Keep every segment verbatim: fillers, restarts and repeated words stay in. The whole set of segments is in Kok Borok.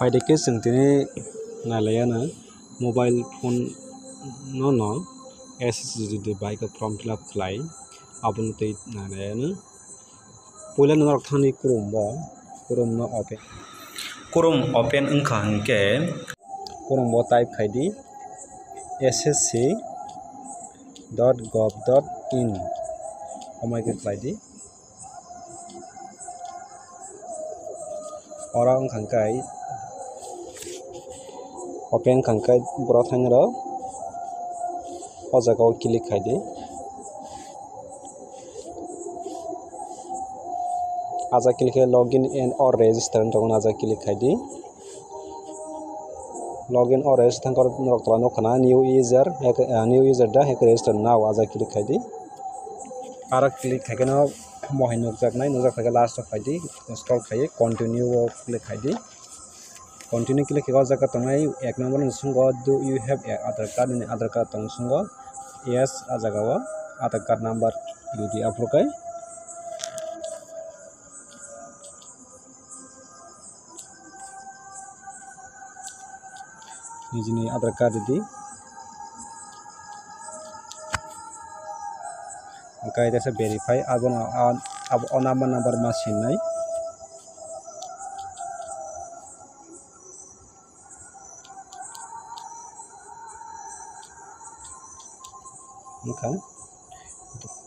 Bai de khe chwng tini nailaiyano mobile phone no no S S C D bai khe form fill up khlai, abono tei nailaiyano. Puila norok thani Chrome bo, Chrome no open. Chrome open wngkha hinkhe Chrome bo type khai di S S C dot gov dot in, omo hai khe khlai di. Oro wngkha khe open wngkha khe borok thainai rok o jaga o click khai di. Ah jaga click khai login and or register wng tongo, ah jaga click khai di. Login or register thang khe norok tola nukha na new user, hek-, ah, new user da hek register now, ah jaga click khai di. Aro click khai khe no mohai nukjaknai, nukjak khai khe last o khai di, scroll khai continue o click khai di. Continue click khai o jaga tongnai ek number ni bisingo do you have a Aadhaar card, nini Aadhaar card tong bisingo yes, ah jaga o Aadhaar card number ridi aphuru khai. Nijini Aadhaar card ridi. Hwnkhe teisa verify, abono, a, abo, o number, number ma sinai. Wngkha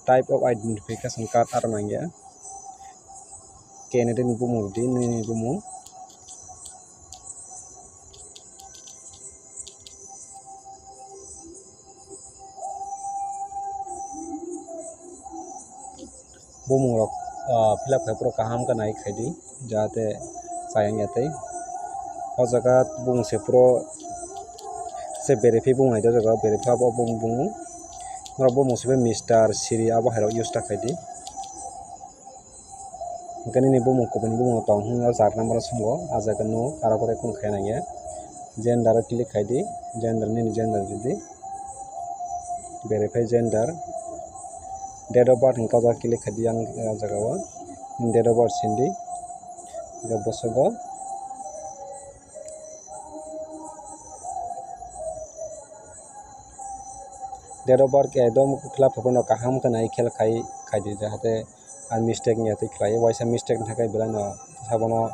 type of identification card aro nangya. Candidate ni bumung rwdi, nini bumung. Bumung rok, ah, fill up khai phuru kaham khe nai khai di, jahate chayang ya tei. O jaga bumung se phuru se verify bumung nai di, o jaga verify abo bumung, bumung. Norok bumung se Mister Siri abo hai rok use ta khai di. Hwnkhe nini bumung kubuni bumung tong hwnwi o char number o swngo, ah jaga no aro khe tei khum khe nangya. Gender o click khai di, gender nini gender rwdi. Verify gender. Date of birth hwnkhe o jaga click khai di, yang o jaga o date of birth sindi. Hwnkhe bwswgo date of birth ekdom fill up khai phano kaham khe nai khel khai, khai di, jahate ar mistake wngya tei khlai, waisa mistake wngkha khe belai no sabono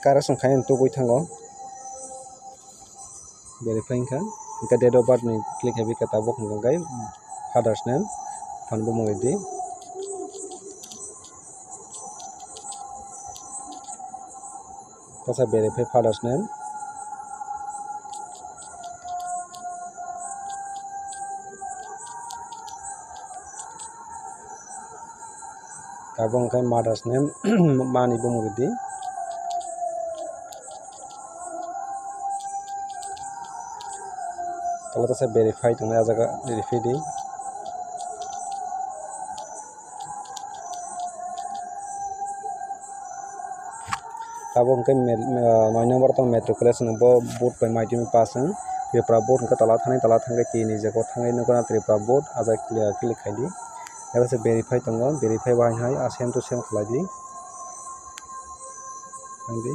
correction khai tubui thango. Verify wngkha, hwnkhe date of birth ni click khai bi khe tabuk hwnkhe father's name, phan bumung rwdi. Kasa verify father's name. Tabuk hwnkhe mother's name, mani bumung rwdi. Tala tasa verify tongnai, ah jaga verify di. Tabuk hwnkhe met-, ah, noi number tong matriculation bo board bai madhyamik pass wng Tripura board hwnkhe tola thani, tola thangkhe tini jaga o thangwi nukha Tripura board, ah jaga clear click khai di. Abo se verify tongo, verify bai hai ah same to same khlai di. Thang di.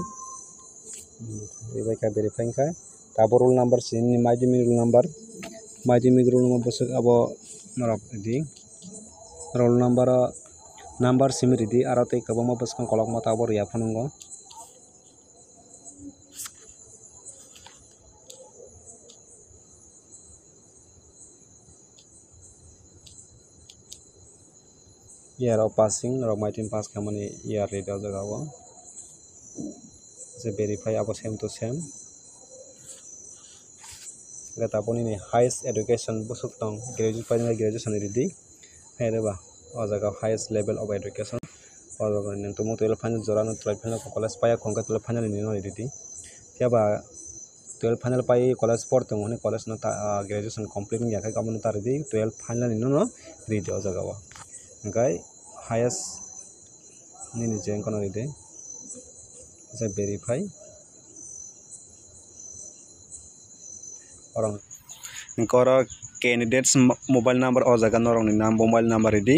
Hmm, verify kha, verify wngkha. Tabuk roll number sini madhyamik roll number, madhyamik roll number bwswk abo norok di. Roll number o number simi rwdi, aro tei kwbangma bwskang kolokma tabuk rwya phano wngo. Year of passing, norok maitri pass khaimani year rwdi o jaga o. Je verify abo same to same. Hwnkhe tabuk nini highest education bwswk tong, graduate painani graduation rwdi. Hai rwba o jaga highest level of education. O jaga nwng tongmung twelve final jora no twelve final college paiya khwngkhe twelve final ni nini rwdi. Phiya ba twelve final pai college por tongo hwnwi college no ta, ah, graduation complete wngya khe omo no ta rwdi, twelve final ni no rwdi o jaga o. Hwnkhe highest nini je wngkha no rwdi, je verify. Oro hwnkhe oro candidates mo-, mobile number o jaga norokni nam mobile number rwdi,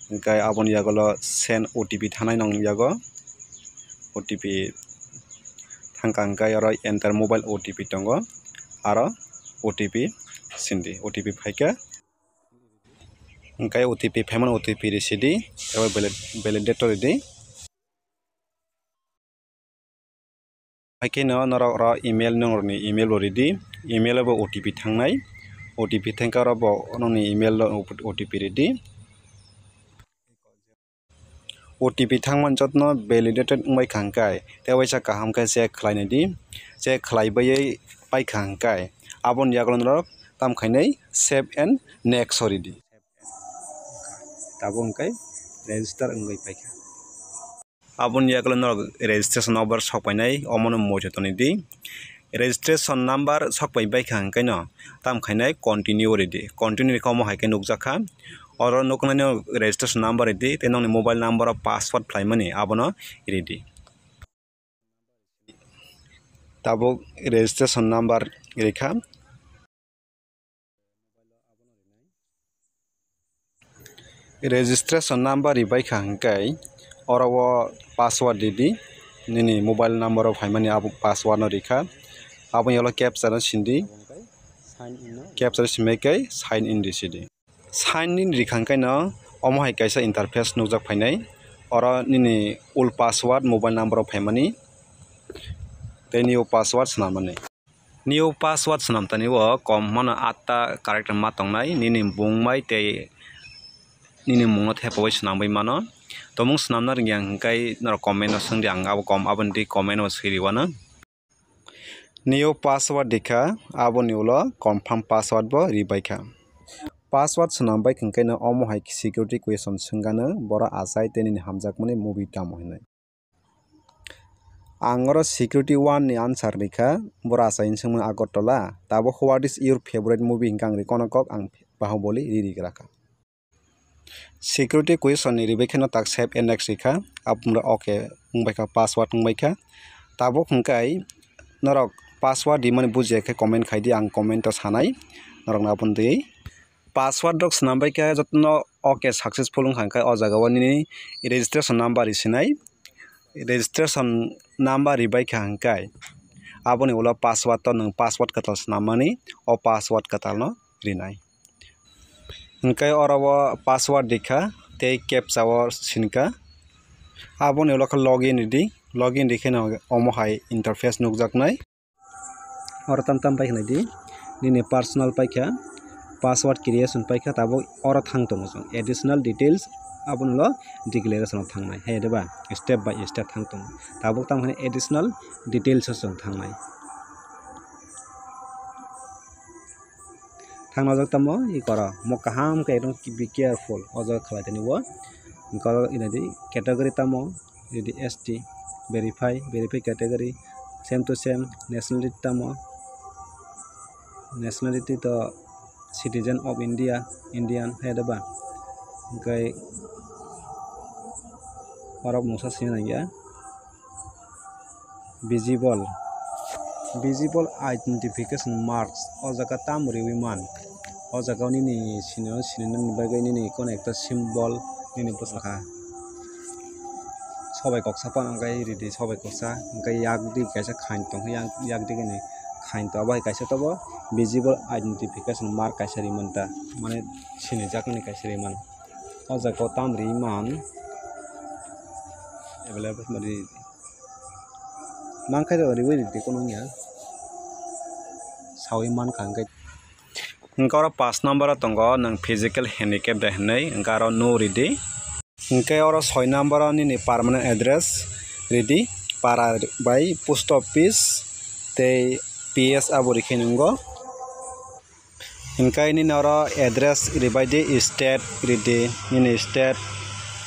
hwnkhe aboni yagulo send O T P thanai nong yago. O T P Hwnkha hwnkhe oro enter mobile O T P tongo, aro O T P sindi, O T P phaikha. Hwnkhe O T P phaimani O T P risidi, abo valid-, validator ridi. Haikheno norok oro email, nongrokni email bo ridi, email o bo O T P thangnai, O T P thangkhe oro bo nokni email o O T P ridi. O T P thangmani jotno validated wngbai kha hwnkhe, tei waisa kaham khe check khlainai di, check khlaibai paikha hwnkhe, aboni yagulo norok tamo khainai save and next o ridi. Tabuk hwnkhe register wngwi paikha. Aboni yagulo norok registration number sokpainai, omono moito tonwi di. Registration number sokpai baikha hwnkhe no tamo khainai continue ridi. Continue rikha omo hai khe nukjakha. Oro nuknai no registration number ridi, tei nokni mobile number o password phlaimani abono ridi. Tabuk registration number rikha. Registration number ribai kha hwnkhe oro o password ridi, nini mobile number o phaimani abo password no rikha, aboni ulo captcha no sindi, captcha no simbai khe sign in risidi. Sign in rikha hwnkhe no omo hai kaisa interface nukjak phainai, oro nini old password mobile number o phaimani tei new password swnam mani. New password swnam tani o kom hwnmano atta character ma tongnai, nini bung bai tei nini mungno thepaui swnamwi mano. Tomung swnamna rwngya hwnkhe norok comment o swngdi, ang abo kom aboni twi comment o swi rwano. New password rikha, aboni ulo confirm password bo ribaikha. Password swnambai hwnkhe no omo hai security question swngano, boro achai tei nini hamjakmani movie tamo hinwi. Ang oro security one ni answer rikha, boro achai hwnwi swngmano Agartala. Tabuk what is your favorite movie hinkhe ang rikha, kono kok ang Bahubali ri rikha. Security question ni ribai kheno tak save and next rikha, aboni ulo okay wngbaikha, password wngbaikha. Tabuk hwnkhe norok password rimani bujiya khe comment khaidi, ang comment o sanai norokno aboni twi. Password rok swnambai khe jotono okay successful wngkha hwnkhe o jaga o nini registration number risinai. Registration number ribai kha hwnkhe aboni ulo password o nwng password kwtal swnammani, o password kwtal no rinai. Hwnkhe oro o password rikha tei captcha o sinkha. Aboni ulo khe login ridi, login rikhe no omo hai interface nukjaknai. Oro tam tam pai khnai di, nini personal paikha, password creation paikha, tabuk oro thang tongo chwng additional details, aboni ulo declaration o thangnai, hai de ba, step by step thang tongo, tabuk tamo khe additional details o chwng thangnai. Thangna jak tamo i koro mo kaham khe ekdom be careful o jaga khlai tani o, hwnkhe oro ina di category tamo. Ridi S T, verify, verify category, same to same, nationality tamo, nationality to citizen of India, Indian hai da ba, hwnkhe oro mungsa sina nangya, visible, visible identification marks, o jaga tamo riwi man, o jaga o nini sini, sini bagwi nini kono ekta symbol nini bwsakha. Sobai koksa phano hwnkhe ridi sobai koksa, hwnkhe yak di kaisa khain tong, yak, yak di gini khain tong, abo hai kaisa tobo visible identification mark kaisa rimani ta, mane sinijak nini kaisa rimani. O jaga o tam riman available ri-, mankhe riwi ridi kunu wngya sawi mankha hwnkhe. Hwnkhe oro pash number o tongo nwng physical handicap de hinwi, hwnkhe aro no ridi. Hwnkhe oro soi number o nini permanent address ridi, para bai post office tei P S abo rikhe nungo. Hwnkhe nini oro address ribai di, state ridi, nini state,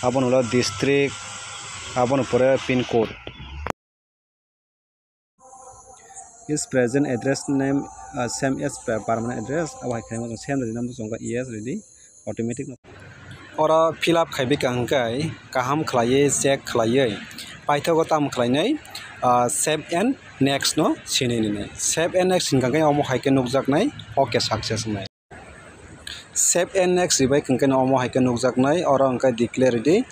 aboni ulo district, aboni pore pin code. Is present address name, uh, same as per-, permanent address? Abo hai khe same rwdi, nang bo chwngkha yes rwdi, automatic no. Oro fill up khai bikha hwnkhe kaham khlaiwi check khlaiwi paithago tamo khlainai, uh, save and next no sinai nini. Save and next hinkha khe omo hai khe nukjaknai, okay success wngnai. Save and next ribai hwnkhe no omo hai khe nukjaknai, oro hwnkhe declare ridi.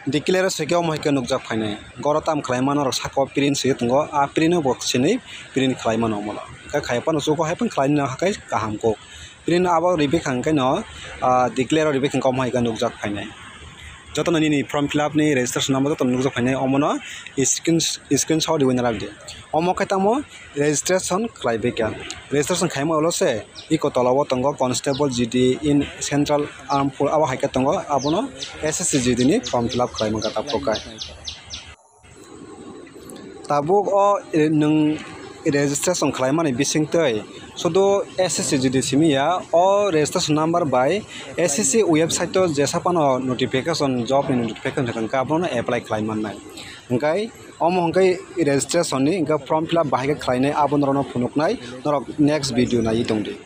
Declare o swi khe omo hai khe nukjak phainai. Goro tam khlaima norok saka o print swi tongo, a print o bo sini print khlai mano omono. Hwnkhe khaiya phano chugo hai phano khlai nw hakai kaham kok. Print abo ribwi kha hwnkhe no, ah, declare o ribwi kha hwnkhe omo hai khe nukjak phainai. Jotono nini form fill up ni registration number jotono nukjak phainai, omono screen, screenshot riwi nalak di. Omo khe tamo registration khlai bai kha. Registration khaima ulo se iko tola o tongo Constable G D in Central Armed Force, abo hai khe tongo, abono S S C G D ni form fill up khlai mankha takhuk khai. Tabuk o, eh, nwng registration khlaimani bisingtwi sudu S S C G D simi ya, o registration number bai S S C website o jesa phano notification, job ni notification thangkha, abono apply khlai mannai. Hwnkhe omo hwnkhe registration ni hwnkhe form fill up bahai khe khlainai, abo norokno phunuknai, norok next video naiwi tongdi.